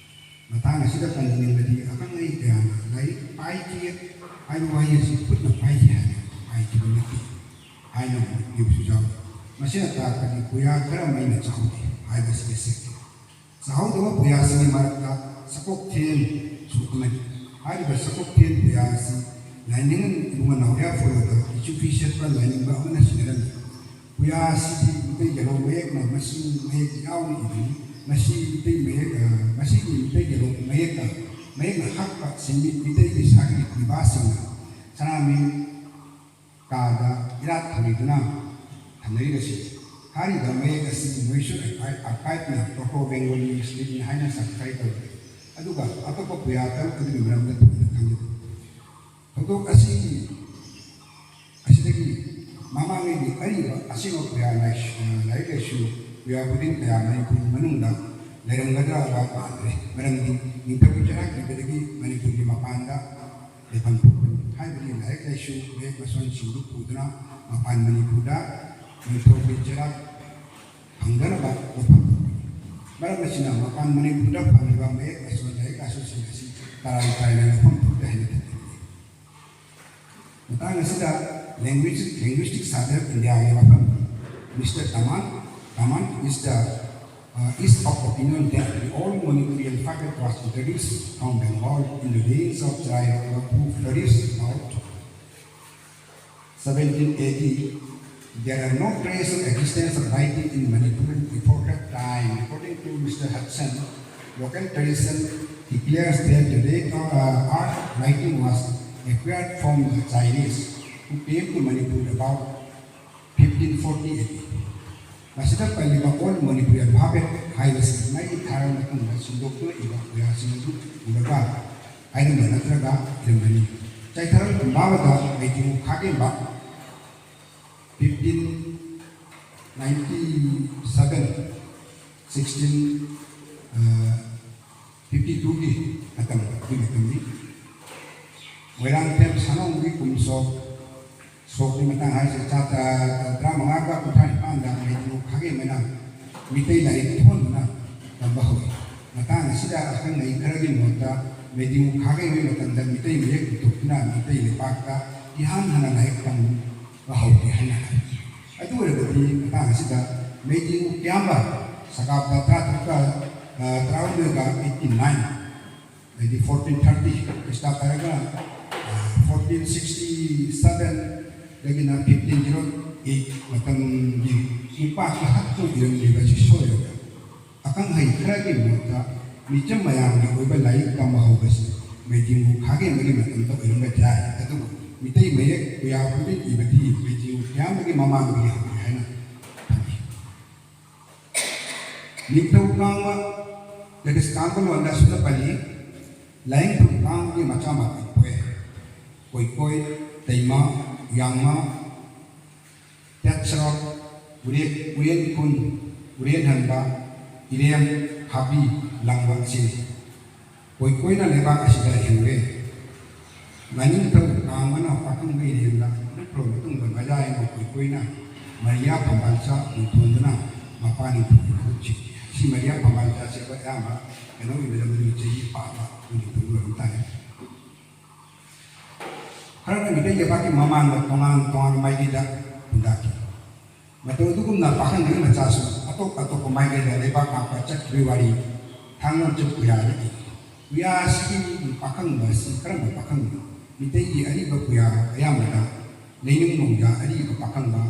ꯃꯇꯥꯡ ꯑꯁꯤꯗ ꯄꯟꯖꯅꯤꯡꯕꯗꯤ ꯑꯈꯪ ꯑꯍꯩ ꯀꯌꯥꯅ ꯂꯥꯏꯔꯤꯛ ꯄꯥꯏꯈꯤ ꯍꯥꯏꯕ ꯋꯥꯍꯩ ꯑꯁꯤ ꯈꯨꯠꯅ ꯄꯥꯏꯈꯤ ꯍꯥꯏꯅ ꯄꯥꯏꯈꯤꯕ ꯅꯠꯇꯦ ꯍꯥꯏꯅ ꯑꯃꯨꯛ ꯏꯕꯁꯨ ꯌꯥꯎꯏ꯫ ꯃꯁꯤꯅ ꯇꯥꯛꯄꯗꯤ ꯄꯨꯌꯥ ꯈꯔ ꯃꯩꯅ ꯆꯥꯍꯧꯗꯦ ꯍꯥꯏꯕꯁꯤꯗ ꯁꯦꯛꯇꯦ꯫ ꯆꯥꯍꯧꯗꯕ ꯄꯨꯌꯥꯁꯤꯡꯒꯤ ꯃꯔꯛꯇ ꯁꯀꯣꯛꯊꯦꯟꯁꯨ ꯑꯃꯅꯤ꯫ ꯍꯥꯏꯔꯤꯕ ꯁꯀꯣꯛꯊꯦꯟ ꯄꯨꯌꯥ ꯑꯁꯤ ꯂꯥꯏꯅꯤꯡ ꯏꯕꯨꯡꯉꯣ ꯅꯥꯎꯔꯤꯌꯥ ꯐꯣꯂꯣꯗ ꯏꯆꯨꯐꯤ ꯁꯦꯠꯄ ꯂꯥꯏꯅꯤꯡꯕ ꯑꯃꯅ ꯁꯤꯟꯅꯔꯝꯃꯤ꯫ ꯄꯨꯌꯥ ꯑꯁꯤꯗꯤ ꯃꯩꯇꯩ ꯌꯦꯂꯣꯡ ꯃꯌꯦꯛꯅ ꯃꯁꯤꯡ ꯃꯌꯦꯛ ꯌꯥꯎꯅ ꯏꯕꯅꯤ꯫ ꯃꯁꯤ ꯃꯤꯇꯩ ꯃꯌꯦꯛ, ꯑ, ꯃꯁꯤꯒꯤ ꯃꯤꯇꯩꯒꯤ ꯂꯣꯟ ꯃꯌꯦꯛꯇ ꯃꯌꯦꯛꯅ ꯍꯛꯄ ꯁꯤꯟꯃꯤ ꯃꯤꯇꯩꯒꯤ ꯁꯥꯒꯤ ꯄꯤꯕꯥꯁꯤꯡꯅ ꯁꯅꯥꯃꯍꯤ ꯀꯥꯗ ꯏꯔꯥꯠ ꯊꯧꯅꯤꯗꯨꯅ ꯊꯝꯅꯔꯤꯕꯁꯤ꯫ ꯍꯥꯏꯔꯤꯕ ꯃꯌꯦꯛ ꯑꯁꯤ ꯃꯣꯏꯁꯨ ꯑꯥꯔꯀꯥꯏꯞꯅ Proto Bengali Script ꯍꯥꯏꯅ ꯁꯥꯔꯇꯤꯐꯥꯏ ꯇꯧꯔꯤ꯫ ꯑꯗꯨꯒ ꯑꯇꯣꯞꯄ ꯄꯨꯌꯥ ꯇꯔꯨꯛ ꯑꯗꯨꯒꯤ ꯃꯔꯝꯗ ꯊꯣꯏꯅ ꯈꯪꯖꯗꯦ꯫ ꯊꯧꯗꯣꯛ ꯑꯁꯤꯒꯤ ꯑꯁꯤꯗꯒꯤ ꯃꯃꯥꯡꯉꯩꯒꯤ ꯑꯔꯤꯕ ꯑꯁꯦꯡꯕ ꯄꯨꯌꯥ ꯂꯥꯏꯁ-, ꯂꯥꯏꯔꯤꯛ ꯂꯥꯏꯁꯨ, ꯄꯨꯌꯥ ꯈꯨꯗꯤꯡ ꯀꯌꯥ ꯃꯅꯤꯄꯨꯔ ꯃꯅꯨꯡꯗ ꯂꯩꯔꯝꯒꯗ꯭ꯔꯥ ꯃꯥꯟꯗ꯭ꯔꯦ꯫ ꯃꯔꯝꯗꯤ ꯅꯤꯡꯊꯧꯒꯤ ꯆꯩꯔꯥꯛ ꯄꯤꯕꯗꯒꯤ ꯃꯅꯤꯄꯨꯔꯒꯤ ꯃꯄꯥꯟꯗ ꯂꯩꯐꯝ ꯊꯣꯛꯄꯅꯤ꯫ ꯍꯥꯏꯕꯗꯤ ꯂꯥꯏꯔꯤꯛ ꯂꯥꯏꯁꯨ ꯃꯌꯦꯛ ꯃꯁꯣꯟꯁꯤꯡꯗꯨ ꯄꯨꯗꯨꯅ ꯃꯄꯥꯟ ꯃꯅꯤꯄꯨꯔꯗ ꯅꯤꯡꯊꯧꯒꯤ ꯆꯩꯔꯥꯛ ꯐꯪꯗꯅꯕ ꯂꯧꯐꯝ ꯊꯣꯛꯄꯅꯤ꯫ ꯃꯔꯝ ꯑꯁꯤꯅ ꯃꯄꯥꯟ ꯃꯅꯤꯄꯨꯔꯗ ꯐꯪꯂꯤꯕ ꯃꯌꯦꯛ ꯃꯁꯣꯟ ꯂꯥꯏꯔꯤꯛ ꯂꯥꯏꯁꯨꯁꯤꯡ ꯑꯁꯤ ꯇꯔꯥꯏ ꯇꯔꯥꯏꯅ ꯂꯧꯐꯝ ꯊꯣꯛꯇꯦ ꯍꯥꯏꯅ ꯊꯝꯖꯅꯤꯡꯏ꯫ ꯃꯇꯥꯡ ꯑꯁꯤꯗ language, linguistic survey of India ꯒꯤ ꯋꯥꯐꯝ, Mister Taman, Taman is the, uh, is of opinion that the old Manipuri alphabet was introduced from Bengal in the reigns of Chera Rongma, who flourished about seventeen A D. There are no traces of existence of writing in Manipur before that time. According to Mister Hudson, local tradition declares that the date of, uh, art writing was acquired from the Chinese, who came to Manipur about fifteen forty A D. ꯃꯁꯤꯗ ꯄꯜꯂꯤꯕ Old Manipuri Alphabet ꯍꯥꯏꯕꯁꯤ ꯃꯩ ꯊꯥꯔꯕ ꯃꯇꯨꯡꯗ ꯁꯤꯟꯗꯣꯛꯇꯨꯅ ꯏꯕ ꯄꯨꯌꯥꯁꯤꯡ ꯑꯗꯨ ꯎꯔꯒ ꯍꯥꯏꯔꯝꯕ ꯅꯠꯇ꯭ꯔꯒ ꯏꯔꯝꯒꯅꯤ꯫ Cheitharol ꯀꯨꯝꯕꯥꯕꯗ ꯃꯩꯇ꯭ꯔꯤ ꯈꯥꯒꯦꯝꯕ fifteen ninety seven, sixteen fifty two ꯒꯤ ꯃꯇꯝ, ꯑꯗꯨꯒꯤ ꯃꯇꯝꯅꯤ꯫ ꯃꯣꯏꯔꯥꯡꯊꯦꯝ ꯁꯅꯥꯃꯍꯤ ꯀꯨꯝꯁꯣꯛ, ꯁꯣꯛꯀꯤ ꯃꯇꯥꯡ ꯍꯥꯏꯁꯦ ꯆꯥ-, ꯇꯔꯥꯃꯉꯥꯒ ꯀꯨꯟꯊ꯭ꯔꯥ ꯅꯤꯄꯥꯟꯗ ꯃꯩꯇ꯭ꯔꯤ ꯈꯥꯒꯦꯝꯕꯅ ꯃꯤꯇꯩ ꯂꯥꯏꯔꯤꯛ ꯊꯣꯟꯗꯨꯅ ꯇꯝꯕ ꯍꯧꯏ꯫ ꯃꯇꯥꯡ ꯑꯁꯤꯗ ꯑꯈꯪ ꯑꯍꯩ ꯈꯔꯒꯤ ꯃꯣꯠꯇ ꯃꯩꯇ꯭ꯔꯤ ꯈꯥꯒꯦꯝꯕꯒꯤ ꯃꯇꯝꯗ ꯃꯤꯇꯩ ꯃꯌꯦꯛ ꯄꯨꯊꯣꯛꯇꯨꯅ ꯃꯤꯇꯩ ꯂꯩꯄꯥꯛꯇ ꯏꯍꯥꯟ ꯍꯥꯟꯅ ꯂꯥꯏꯔꯤꯛ ꯇꯝꯕ ꯍꯧꯈꯤ ꯍꯥꯏꯅ ꯍꯥꯏ꯫ ꯑꯗꯨ ꯑꯣꯏꯔꯕꯗꯤ ꯃꯇꯥꯡ ꯑꯁꯤꯗ ꯃꯩꯇ꯭ꯔꯤ ꯀꯤꯌꯥꯝꯕ ꯁꯀꯥꯕꯗ ꯇꯔꯥꯇꯔꯨꯛꯀ, ꯑ, ꯇꯔꯥꯍꯨꯝꯗꯣꯏꯒ eighty nine, ꯑꯗꯩꯗꯤ fourteen thirty ꯈ꯭ꯔꯤꯁꯇ ꯇꯥꯔꯒ, ꯑ, fourteen sixty seven ꯗꯒꯤꯅ fifteen zero eight ꯃꯇꯝꯒꯤ ꯏꯄꯥꯛꯇ ꯍꯛꯇꯨꯅ ꯏꯔꯝꯂꯤꯕ ꯑꯁꯤ ꯁꯣꯏꯔꯕ꯭ꯔꯥ? ꯑꯈꯪ ꯑꯍꯩ ꯈꯔꯒꯤ ꯃꯣꯠꯇ ꯃꯤꯆꯝ ꯃꯌꯥꯝꯒꯤ ꯑꯣꯏꯕ ꯂꯥꯏꯔꯤꯛ ꯇꯝꯕ ꯍꯧꯕꯁꯤ ꯃꯩꯖꯤꯡꯕꯨ ꯈꯥꯒꯦꯟꯕꯒꯤ ꯃꯇꯝꯗ ꯑꯣꯏꯔꯝꯕ ꯌꯥꯏ꯫ ꯑꯗꯨꯕꯨ ꯃꯤꯇꯩ ꯃꯌꯦꯛ ꯄꯨꯌꯥ ꯈꯨꯗꯤꯡ ꯏꯕꯗꯤ ꯃꯩꯖꯤꯡꯕꯨ ꯀꯌꯥꯝꯕꯒꯤ ꯃꯃꯥꯡꯗꯒꯤ ꯍꯧꯔꯦ ꯍꯥꯏꯅ ꯈꯜꯂꯤ꯫ ꯅꯤꯡꯊꯧ ꯀꯥꯡꯕ ꯖꯒꯁꯀꯥꯟꯕ ꯂꯣꯟꯗ ꯑꯁꯨꯝꯅ ꯄꯜꯂꯤ: ꯂꯥꯏꯅꯤꯡꯊꯧ ꯀꯥꯡꯕꯒꯤ ꯃꯆꯥ ꯃꯥꯄꯟ ꯄꯣꯛꯑꯦ: ꯀꯣꯏꯀꯣꯏ, ꯇꯩꯃ, ꯌꯥꯡꯃ, ꯇꯦꯠꯁꯔꯣꯠ, ꯎꯔꯦꯟ, ꯎꯔꯦꯟ ꯈꯨꯟ, ꯎꯔꯦꯟ ꯍꯟꯕ, ꯏꯔꯦꯝ, ꯈꯥꯕꯤ, ꯂꯥꯡꯕ ꯑꯁꯤꯅꯤ꯫ ꯀꯣꯏꯀꯣꯏꯅ ꯂꯩꯕꯥꯛ ꯑꯁꯤꯗ ꯍꯤꯡꯂꯦ꯫ ꯂꯥꯏꯅꯤꯡꯊꯧ ꯀꯥꯡꯕꯅ ꯄꯥꯈꯪꯕ ꯏꯔꯦꯝꯗ ꯅꯠꯇ꯭ꯔꯕ ꯃꯇꯨꯡꯗ ꯃꯌꯥꯏꯅ ꯀꯣꯏꯀꯣꯏꯅ ꯃꯔꯤꯌꯥ ꯐꯝꯕꯥꯜꯆꯥ ꯃꯤꯡꯊꯣꯟꯗꯨꯅ ꯃꯄꯥ ꯅꯤꯡꯊꯧꯒꯤ ꯃꯍꯨꯠ ꯁꯤꯟꯈꯤ꯫ ꯁꯤ ꯃꯔꯤꯌꯥ ꯐꯝꯕꯥꯜꯆꯥꯁꯦ ꯑꯩꯈꯣꯏ ꯑꯌꯥꯝꯕ ꯀꯩꯅꯣ ꯏꯕꯗ ꯃꯗꯨꯒꯤ ꯆꯍꯤ ꯄꯥꯕ ꯑꯩꯈꯣꯏ ꯅꯤꯡꯊꯧꯒꯤ ꯑꯣꯏꯔꯝ ꯇꯥꯔꯦ꯫ ꯈꯔꯅ ꯃꯤꯇꯩ ꯂꯩꯕꯥꯛꯀꯤ ꯃꯃꯥꯡꯗ ꯇꯣꯉꯥꯟ ꯇꯣꯉꯥꯟꯕ ꯃꯥꯏꯀꯩꯗ ꯈꯨꯟꯗꯥꯈꯤ꯫ ꯃꯇꯧ ꯑꯗꯨꯒꯨꯝꯅ ꯄꯥꯈꯪꯕꯒꯤ ꯃꯆꯥꯁꯨ ꯑꯇꯣꯞ ꯑꯇꯣꯞꯄ ꯃꯥꯏꯀꯩꯗ ꯂꯩꯕꯥꯛ ꯉꯥꯛꯄ ꯆꯠꯈꯤꯕꯒꯤ ꯋꯥꯔꯤ ꯊꯥꯡꯒꯣꯜꯆꯠ ꯄꯨꯌꯥꯗ ꯏ꯫ ꯄꯨꯌꯥ ꯑꯁꯤꯒꯤ ꯄꯥꯈꯪꯕ ꯑꯁꯤ ꯀꯔꯝꯕ ꯄꯥꯈꯪꯕꯅꯣ? ꯃꯤꯇꯩꯒꯤ ꯑꯔꯤꯕ ꯄꯨꯌꯥ ꯑꯌꯥꯝꯕꯗ ꯂꯩꯅꯨꯡꯂꯣꯝꯗ ꯑꯔꯤꯕ ꯄꯥꯈꯪꯕ,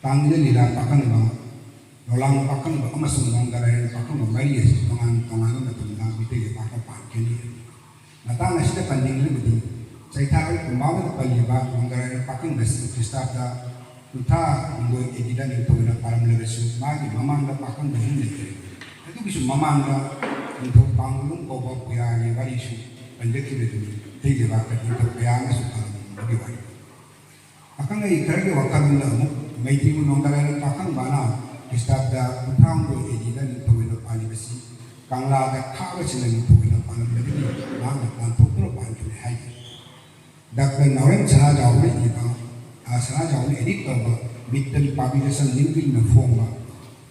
ꯇꯥꯡꯖ ꯂꯤꯂꯥ ꯄꯥꯈꯪꯕ, ꯂꯣꯂꯥꯡ ꯄꯥꯈꯪꯕ ꯑꯃꯁꯨꯡ ꯋꯥꯡꯒꯔꯥꯏꯔꯦꯜ ꯄꯥꯈꯪꯕ ꯃꯔꯤ ꯑꯁꯤ ꯇꯣꯉꯥꯟ ꯇꯣꯉꯥꯟꯕ ꯃꯇꯝꯗ ꯃꯤꯇꯩ ꯂꯩꯕꯥꯛꯇ ꯄꯥꯟꯈꯤꯅꯤ꯫ ꯃꯇꯥꯡ ꯑꯁꯤꯗ ꯄꯟꯅꯤꯡꯂꯤꯕꯗꯤ, ꯆꯩꯊꯥꯔꯣꯜ ꯀꯨꯟꯃꯥꯄꯟꯗ ꯄꯜꯂꯤꯕ ꯋꯥꯡꯒꯔꯥꯏꯔꯦꯜ ꯄꯥꯈꯪꯕ ꯑꯁꯤ ꯈ꯭ꯔꯤꯁꯇꯥꯕꯗ ꯀꯨꯟꯊ꯭ꯔꯥ ꯍꯨꯝꯗꯣꯏ ꯑꯦ ꯗꯤꯗ ꯅꯤꯡꯊꯧ ꯑꯣꯏꯅ ꯄꯥꯜꯂꯝꯂꯕꯁꯨ, ꯃꯥꯒꯤ ꯃꯃꯥꯡꯗ ꯄꯥꯈꯪꯕ ꯑꯍꯨꯝ ꯂꯩꯈ꯭ꯔꯦ꯫ ꯑꯗꯨꯒꯤꯁꯨ ꯃꯃꯥꯡꯗ ꯅꯤꯡꯊꯧ ꯄꯥꯡꯒꯂꯨꯡ ꯀꯧꯕ ꯄꯨꯌꯥꯒꯤ ꯋꯥꯔꯤꯁꯨ ꯄꯟꯖꯈꯤꯕꯗꯨꯅꯤ꯫ ꯃꯤꯇꯩ ꯂꯩꯕꯥꯛꯇ ꯅꯤꯡꯊꯧ ꯀꯌꯥ ꯑꯃꯁꯨ ꯄꯥꯜꯂꯝꯕꯒꯤ ꯋꯥꯔꯤ꯫ ꯑꯈꯪ ꯑꯍꯩ ꯈꯔꯒꯤ ꯋꯥꯈꯜꯂꯣꯟꯗ ꯑꯃꯨꯛ ꯃꯩꯇꯩ ꯅꯣꯡꯗꯥꯔꯥꯏꯔꯦꯜ ꯄꯥꯈꯪꯕꯅ ꯈ꯭ꯔꯤꯁꯇꯥꯕꯗ ꯀꯨꯟꯊ꯭ꯔꯥꯍꯨꯝꯗꯣꯏ ꯑꯦ ꯗꯤꯗ ꯅꯤꯡꯊꯧ ꯑꯣꯏꯅ ꯄꯥꯜꯂꯤꯕꯁꯤ ꯀꯪꯂꯥꯗ ꯈꯥꯕꯁꯤꯡꯅ ꯅꯤꯡꯊꯧ ꯑꯣꯏꯅ ꯄꯥꯜꯂꯝꯕꯗꯒꯤ ꯃꯍꯥꯛꯅ ꯇꯥꯟꯊꯣꯛꯇꯨꯅ ꯄꯥꯟꯈꯤꯕꯅꯤ ꯍꯥꯏꯈꯤ꯫ ꯗꯥꯛꯇꯔ ꯅꯥꯎꯔꯦꯝ ꯁꯅꯥꯖꯥꯎꯕꯅ ꯏꯕ, ꯑ, ꯁꯅꯥꯖꯥꯎꯕꯅ edit ꯇꯧꯕ ꯃꯤꯠꯇꯜ ꯄꯥꯕ꯭ꯂꯤꯀꯦꯁꯟ ꯅ꯭ꯌꯨ ꯗꯤꯜꯂꯤꯅ ꯐꯣꯡꯕ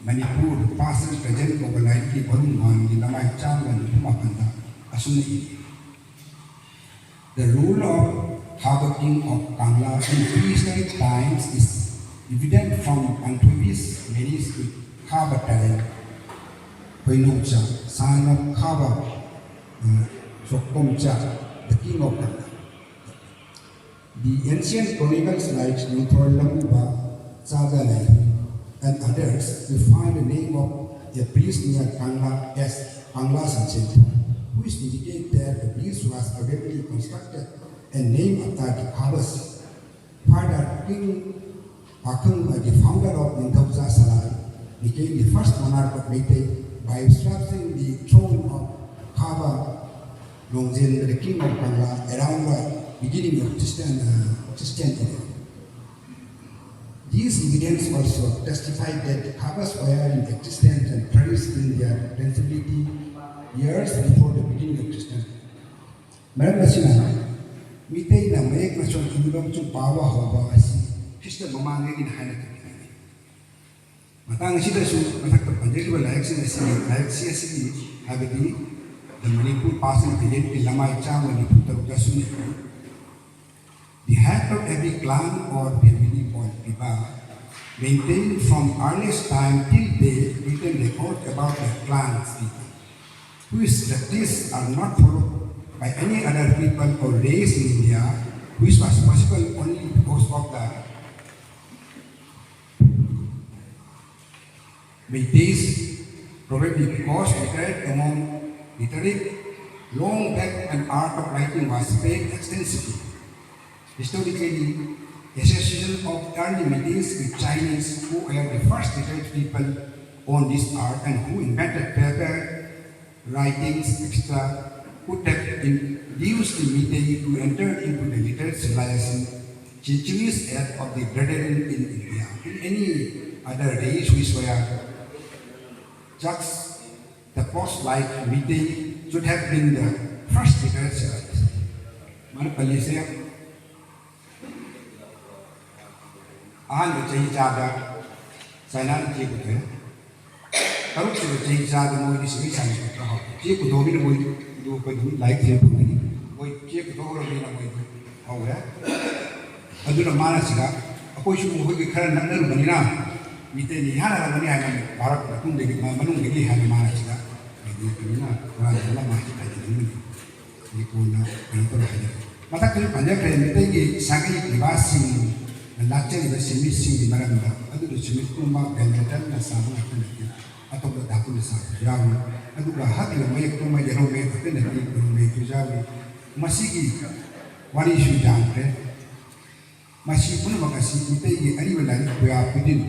ꯃꯅꯤꯄꯨꯔ Past and Present ꯀꯧꯕ ꯂꯥꯏꯔꯤꯛꯀꯤ volume one ꯒꯤ ꯂꯃꯥꯏ ꯆꯥꯝꯃꯒ ꯅꯤꯐꯨ ꯃꯥꯄꯟꯗ ꯑꯁꯨꯝꯅ ꯏꯔꯤ: The rule of Khaba king of Kangla in prehistoric times is evident from Panthoibi's marriage with Khaba Taleng Hoinoucha, son of Khaba, uh, Sokomcha, the king of Kangla. The ancient chronicles like Ningthoi Lamuba, Chaga Lai, and others, we find the name of a village near Kangla, as Kangla Sanchen, who is indicated there the village was probably constructed and named after the Khabas. Further, King Pakhang, the founder of Ningthouja Salai, became the first monarch of Meitei by usurping the throne of Khaba Longzin, the king of Kangla, around the beginning of Christian, uh, Christian era. These evidence also testified that the Khabas were in existence and flourished in their principality years before the beginning of Christian. ꯃꯔꯝ ꯑꯁꯤꯅ ꯃꯤꯇꯩꯅ ꯃꯌꯦꯛ ꯃꯆꯣꯟ ꯏꯕ ꯑꯃꯁꯨꯡ ꯄꯥꯕ ꯍꯧꯕ ꯑꯁꯤ Christ ꯃꯃꯥꯡꯗꯒꯤꯅꯤ ꯍꯥꯏꯅ ꯈꯪꯅꯩ꯫ ꯃꯇꯥꯡ ꯑꯁꯤꯗꯁꯨ ꯃꯊꯛꯇ ꯄꯟꯖꯈꯤꯕ ꯂꯥꯏꯔꯤꯛꯁꯤꯡ ꯑꯁꯤꯒꯤ, ꯂꯥꯏꯔꯤꯛꯁꯤ ꯑꯁꯤꯒꯤ, ꯍꯥꯏꯕꯗꯤ The Manipur Past and Presentꯀꯤ ꯂꯃꯥꯏ ꯆꯥꯝꯃ ꯅꯤꯐꯨ ꯇꯔꯨꯛꯇ ꯑꯁꯨꯝꯅ ꯏꯔꯤ: The head of every clan or family called Piba maintained from earliest time till date written record about the clan's people, whose practices are not followed by any other people or race in India, which was possible only because of the Meiteis, probably because literate among literate long back and art of writing was spread extensively. Historically, association of early Meiteis with Chinese, who were the first literate people on this earth and who invented paper, writings, et cetera, could have induced the Meitei to enter into the literate civilization centuries ahead of the brethren in India. In any other race which were juxtaposed like Meitei should have been the first literate civilization. ꯃꯥꯅ ꯄꯜꯂꯤꯁꯦ ꯑꯍꯥꯟꯕ ꯆꯍꯤ ꯆꯥꯗ ꯆꯥꯏꯅꯥꯅ ꯆꯦ ꯄꯨꯊꯣꯛꯑꯦ꯫ ꯇꯔꯨꯛꯁꯨꯕ ꯆꯍꯤ ꯆꯥꯗ ꯃꯣꯏꯗꯤ ꯁꯤꯒꯤ ꯁꯥꯟꯅ ꯈꯣꯠꯄ ꯍꯧꯔꯦ꯫ ꯆꯦ ꯄꯨꯊꯣꯛꯑꯃꯤꯅ ꯃꯣꯏ ꯑꯗꯨ ꯑꯩꯈꯣꯏ ꯑꯗꯨꯝ ꯂꯥꯏꯔꯤꯛꯁꯦ ꯐꯪꯒꯅꯤ꯫ ꯃꯣꯏ ꯆꯦ ꯄꯨꯊꯣꯛꯍꯧꯔꯕꯅꯤꯅ ꯃꯣꯏꯗꯤ ꯍꯧꯔꯦ꯫ ꯑꯗꯨꯅ ꯃꯥꯅ ꯁꯤꯗ ꯑꯩꯈꯣꯏꯁꯨ ꯃꯈꯣꯏꯒꯤ ꯈꯔ ꯅꯛꯅꯔꯨꯕꯅꯤꯅ ꯃꯤꯇꯩꯅ ꯏꯍꯥꯟ ꯍꯥꯟꯕꯅꯤ ꯍꯥꯏꯅ ꯚꯥꯔꯠ ꯃꯇꯨꯡꯗꯒꯤ, ꯃꯅꯨꯡꯗꯒꯤ ꯍꯥꯏꯅ ꯃꯥꯅ ꯁꯤꯗ ꯂꯩꯕꯤꯔꯛꯄꯅꯤꯅ ꯃꯥꯅ ꯂꯃꯥꯏꯁꯤ ꯐꯖꯅꯤꯡꯕꯅꯤ꯫ ꯑꯩ ꯀꯣꯟꯅ ꯀꯩꯅꯣ ꯇꯧꯔ ꯍꯥꯏꯖꯔꯛꯀꯦ꯫ ꯃꯊꯛꯇꯁꯨ ꯄꯟꯖꯈ꯭ꯔꯦ, ꯃꯤꯇꯩꯒꯤ ꯁꯥꯒꯩ ꯄꯤꯕꯥꯁꯤꯡꯅ ꯂꯥꯠꯆꯔꯤꯕ ꯁꯤꯟꯃꯤꯁꯤꯡꯒꯤ ꯃꯔꯝꯗ꯫ ꯑꯗꯨꯗ ꯁꯤꯟꯃꯤ ꯄꯨꯝꯕ ꯕꯦꯜ ꯃꯦꯇꯜꯅ ꯁꯥꯕ ꯉꯥꯛꯇ ꯅꯠꯇꯦ꯫ ꯑꯇꯣꯞꯄ ꯙꯥꯇꯨꯅ ꯁꯥꯕꯁꯨ ꯌꯥꯎꯏ꯫ ꯑꯗꯨꯒ ꯍꯛꯂꯤꯕ ꯃꯌꯦꯛꯇꯨꯃ ꯌꯦꯜꯍꯧ ꯃꯌꯦꯛ ꯈꯛꯇ ꯅꯠꯇꯦ, ꯕ꯭ꯂꯨ ꯃꯌꯦꯛꯁꯨ ꯌꯥꯎꯏ꯫ ꯃꯁꯤꯒꯤ ꯋꯥꯔꯤꯁꯨ ꯌꯥꯝꯈ꯭ꯔꯦ꯫ ꯃꯁꯤ ꯄꯨꯝꯅꯃꯛ ꯑꯁꯤ ꯃꯤꯇꯩꯒꯤ ꯑꯔꯤꯕ ꯂꯥꯏꯔꯤꯛ ꯄꯨꯌꯥ ꯈꯨꯗꯤꯡ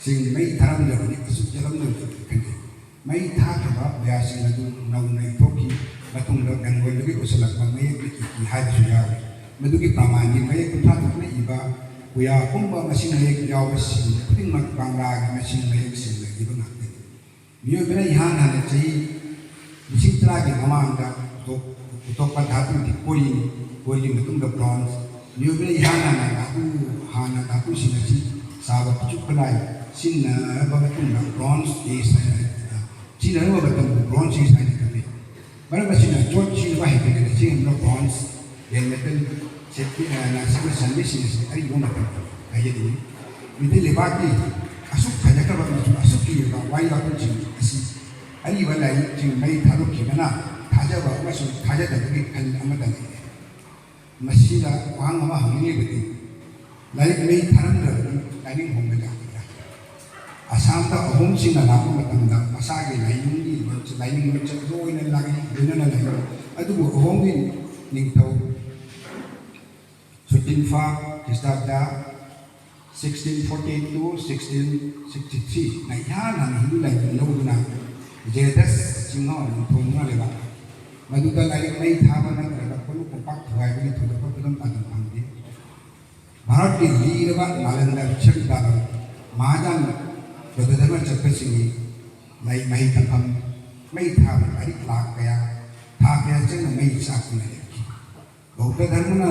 ꯁꯤꯡ ꯃꯩ ꯊꯥꯔꯝꯗ꯭ꯔꯕꯗꯤ ꯑꯁꯨꯛ ꯌꯥꯔꯝꯂꯣꯏꯗꯕꯅꯤ ꯈꯟꯖꯩ꯫ ꯃꯩ ꯊꯥꯈ꯭ꯔꯕ ꯄꯨꯌꯥꯁꯤꯡ ꯑꯗꯨ ꯅꯧꯅ ꯏꯊꯣꯛꯈꯤ꯫ ꯃꯇꯨꯡꯗ ꯕꯦꯡꯒꯣꯜꯗꯒꯤ ꯄꯨꯁꯤꯜꯂꯛꯄ ꯃꯌꯦꯛ ꯂꯤꯛꯏ ꯍꯥꯏꯕꯁꯨ ꯌꯥꯎꯏ꯫ ꯃꯗꯨꯒꯤ ꯄ꯭ꯔꯃꯥꯟꯗꯤ ꯃꯌꯦꯛ ꯀꯨꯟꯊ꯭ꯔꯥ ꯇꯔꯨꯛꯅ ꯏꯕ ꯄꯨꯌꯥ ꯄꯨꯝꯕ ꯃꯁꯤꯡ ꯃꯌꯦꯛ ꯌꯥꯎꯕꯁꯤꯡ ꯈꯨꯗꯤꯡꯃꯛ ꯕꯪꯂꯥꯒꯤ ꯃꯁꯤꯡ ꯃꯌꯦꯛꯁꯤꯡꯅ ꯏꯕ ꯉꯥꯛꯇꯅꯤ꯫ ꯃꯤꯑꯣꯏꯕꯅ ꯏꯍꯥꯟ ꯍꯥꯟꯅ ꯆꯍꯤ ꯂꯤꯁꯤꯡ ꯇꯔꯥꯒꯤ ꯃꯃꯥꯡꯗ ꯄꯨꯊꯣꯛ-, ꯄꯨꯊꯣꯛꯄ ꯙꯥꯇꯨꯗꯤ ꯀꯣꯔꯤꯅꯤ꯫ ꯀꯣꯔꯤꯒꯤ ꯃꯇꯨꯡꯗ ꯕ꯭ꯔꯣꯟꯖ꯫ ꯃꯤꯑꯣꯏꯕꯅ ꯏꯍꯥꯟ ꯍꯥꯟꯅ ꯙꯥꯇꯨ, ꯍꯥꯟꯅ ꯙꯥꯇꯨꯁꯤꯡ ꯑꯁꯤ ꯁꯥꯕ ꯄꯤꯆꯨ ꯈꯨꯠꯂꯥꯏ ꯁꯤꯖꯤꯟꯅꯔꯕ ꯃꯇꯨꯡꯗ ꯕ꯭ꯔꯣꯟꯖ ꯑꯦꯖ ꯍꯥꯏꯅ, ꯁꯤꯖꯤꯟꯅꯔꯝꯕ ꯃꯇꯝꯗ ꯕ꯭ꯔꯣꯟꯖ ꯑꯦꯖ ꯍꯥꯏꯅ ꯈꯪꯅꯩ꯫ ꯃꯔꯝ ꯑꯁꯤꯅ ꯌꯣꯠ ꯁꯤꯖꯤꯟꯅꯕ ꯍꯩꯇ꯭ꯔꯤꯉꯩꯗ ꯁꯤꯖꯤꯟꯅꯕ ꯕ꯭ꯔꯣꯟꯖ, ꯕꯦꯜ ꯃꯦꯇꯜ, ꯁꯦꯠꯄꯤ-, ꯑ, ꯅ ꯁꯤꯕ ꯁꯟꯕꯤꯁꯤꯡ ꯑꯁꯤ ꯑꯔꯤꯕ ꯃꯇꯝꯗ ꯍꯥꯏꯖꯅꯤꯡꯏ꯫ ꯃꯤꯇꯩ ꯂꯩꯕꯥꯛꯀꯤ ꯑꯁꯨꯛ ꯐꯖꯈ꯭ꯔꯕ ꯑꯃꯁꯨꯡ ꯑꯁꯨꯛ ꯀꯤꯔꯕ ꯋꯥꯔꯤ ꯋꯥꯈꯜꯁꯤꯡ ꯑꯁꯤ ꯑꯔꯤꯕ ꯂꯥꯏꯔꯤꯛꯁꯤꯡ ꯃꯩ ꯊꯥꯗꯣꯛꯈꯤꯕꯅ ꯊꯥꯖꯕ ꯑꯃꯁꯨꯡ ꯊꯥꯖꯗꯕꯒꯤ ꯈꯜ ꯑꯃꯗ ꯂꯩꯔꯦ꯫ ꯃꯁꯤꯗ ꯋꯥꯍꯪ ꯑꯃ ꯍꯪꯅꯤꯡꯂꯤꯕꯗꯤ, ꯂꯥꯏꯔꯤꯛ ꯃꯩ ꯊꯥꯔꯝꯗ꯭ꯔꯕꯗꯤ ꯂꯥꯏꯅꯤꯡ ꯍꯣꯡꯕ ꯌꯥꯒꯗ꯭ꯔꯥ? ꯑꯁꯥꯝꯗ ꯑꯍꯣꯝꯁꯤꯡꯅ ꯂꯥꯛꯄ ꯃꯇꯝꯗ ꯃꯁꯥꯒꯤ ꯂꯥꯏꯅꯤꯡꯒꯤ ꯂꯣꯟꯆ-, ꯂꯥꯏꯅꯤꯡ ꯂꯣꯟꯆꯠ ꯂꯣꯏꯅ ꯂꯥꯛꯏ, ꯂꯣꯏꯅꯅ ꯂꯥꯛꯏ꯫ ꯑꯗꯨꯕꯨ ꯑꯍꯣꯝꯒꯤ ꯅꯤꯡꯊꯧ ꯁꯨꯇꯤꯟꯐꯥ ꯈ꯭ꯔꯤꯁꯇꯥꯕꯗ sixteen forty to sixteen sixty three ꯅ ꯏꯍꯥꯟ ꯍꯥꯟꯅ ꯍꯤꯟꯗꯨ ꯂꯥꯏꯅꯤꯡ ꯂꯧꯗꯨꯅ ꯖꯦꯗꯁ ꯆꯤꯡꯉ ꯅꯤꯡꯊꯧ ꯃꯉꯥ ꯂꯩꯕꯥꯛ ꯃꯗꯨꯗ ꯂꯥꯏꯔꯤꯛ ꯃꯩ ꯊꯥꯕ ꯅꯠꯇ꯭ꯔꯒ ꯀꯣꯂꯨꯞ ꯀꯣꯝꯄꯥꯛ ꯊꯨꯒꯥꯏꯕꯒꯤ ꯊꯣꯏꯗꯣꯛꯄ ꯈꯨꯗꯝ ꯑꯗꯨꯝ ꯐꯪꯗꯦ꯫ ꯚꯥꯔꯠꯀꯤ ꯂꯤꯔꯕ ꯅꯥꯂꯟꯗ ꯕꯤꯁ꯭ꯋꯕꯤꯗ꯭ꯌꯥꯂꯌ, ꯃꯍꯥꯖꯥꯟ ꯕꯨꯗꯙꯔꯃ ꯆꯠꯄꯁꯤꯡꯒꯤ ꯂꯥꯏꯔꯤꯛ ꯃꯍꯩ ꯇꯝꯐꯝ ꯃꯩ ꯊꯥꯕ ꯂꯥꯏꯔꯤꯛ ꯂꯥꯛ ꯀꯌꯥ ꯊꯥ ꯀꯌꯥ ꯆꯪꯅ ꯃꯩ ꯆꯥꯛꯇꯨꯅ ꯂꯩꯈꯤ꯫ ꯕꯧꯗ ꯙꯔꯃꯅ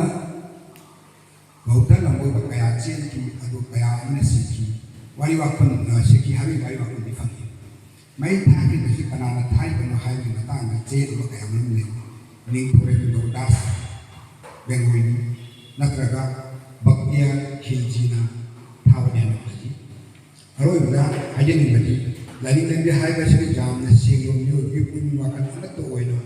ꯕꯧꯗ ꯂꯝꯕꯣꯏꯕ ꯀꯌꯥ ꯆꯦꯟꯈꯤ, ꯑꯗꯨ ꯀꯌꯥ ꯑꯃꯅ ꯁꯤꯈꯤ꯫ ꯋꯥꯔꯤ ꯋꯥꯈꯜ, ꯑ, ꯁꯤꯈꯤ ꯍꯥꯏꯕꯒꯤ ꯋꯥꯔꯤ ꯋꯥꯈꯜꯗꯤ ꯐꯪꯉꯤ꯫ ꯃꯩ ꯊꯥꯈꯤꯕꯁꯤ ꯀꯅꯥꯅ ꯊꯥꯔꯤꯕꯅꯣ ꯍꯥꯏꯕꯒꯤ ꯃꯇꯥꯡꯗ ꯆꯌꯦꯠꯅꯕ ꯀꯌꯥ ꯃꯔꯨꯝ ꯂꯩ꯫ ꯅꯤꯡꯊꯧꯔꯦꯜ ꯒꯧꯔꯗꯥꯁ ꯕꯦꯡꯒꯣꯂꯤ ꯅꯠꯇ꯭ꯔꯒ ꯕꯛꯇꯤꯌꯥꯔ ꯈꯤꯜꯖꯤꯅ ꯊꯥꯕꯅꯤ ꯍꯥꯏꯅ ꯈꯜꯂꯤ꯫ ꯑꯔꯣꯏꯕꯗ ꯍꯥꯏꯖꯅꯤꯡꯕꯗꯤ, ꯂꯥꯏꯅꯤꯡ ꯂꯝꯕꯤ ꯍꯥꯏꯕꯁꯤꯗ ꯌꯥꯝꯅ ꯁꯦꯡꯕ ꯃꯤꯑꯣꯏꯕꯒꯤ ꯄꯨꯛꯅꯤꯡ ꯋꯥꯈꯜ ꯑꯃꯠꯇ ꯑꯣꯏꯅ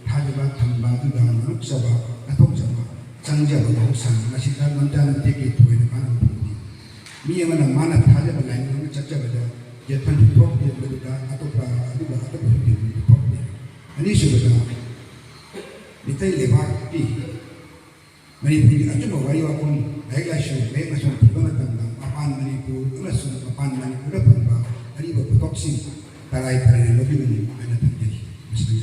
ꯊꯥꯖꯕ ꯊꯝꯕ ꯑꯗꯨꯗ ꯉꯥꯡꯂꯣꯛꯆꯕ, ꯀꯠꯊꯣꯛꯆꯕ, ꯆꯪꯖꯕ ꯃꯍꯧꯁꯥꯅꯤ꯫ ꯃꯁꯤꯗ ꯂꯝꯖꯥ ꯂꯝꯇꯦꯛꯀꯤ ꯊꯣꯏꯅ ꯀꯥꯟꯅꯕ ꯐꯪꯗꯦ꯫ ꯃꯤ ꯑꯃꯅ ꯃꯥꯅ ꯊꯥꯖꯕ ꯂꯥꯏꯅꯤꯡ ꯑꯃ ꯆꯠꯆꯕꯗ ꯌꯦꯠꯐꯝꯁꯨ ꯊꯣꯛꯇꯦ, ꯃꯗꯨꯗ ꯑꯇꯣꯞꯄ ꯑꯗꯨꯒ ꯑꯇꯣꯞꯄ ꯍꯨꯟꯗꯣꯛꯐꯝꯁꯨ ꯊꯣꯛꯇꯦ꯫ ꯑꯅꯤꯁꯨꯕꯗ, ꯃꯤꯇꯩ ꯂꯩꯕꯥꯛꯀꯤ ꯃꯅꯤꯄꯨꯔꯒꯤ ꯑꯆꯨꯝꯕ ꯋꯥꯔꯤ ꯋꯥꯄꯨꯝ, ꯂꯥꯏꯔꯤꯛ ꯂꯥꯏꯁꯨ, ꯃꯌꯦꯛ ꯃꯁꯣꯟ ꯊꯤꯕ ꯃꯇꯝꯗ ꯃꯄꯥꯟ ꯃꯅꯤꯄꯨꯔ ꯑꯃꯁꯨꯡ ꯃꯄꯥꯟ ꯃꯅꯤꯄꯨꯔꯗ ꯐꯪꯕ ꯑꯔꯤꯕ ꯄꯣꯠꯊꯣꯛꯁꯤꯡ ꯇꯔꯥꯏ ꯇꯔꯥꯏꯅ ꯂꯧꯕꯤꯕꯅꯤ ꯍꯥꯏꯅ ꯊꯝꯖꯔꯤ꯫ ꯃꯁꯤꯗꯒꯤ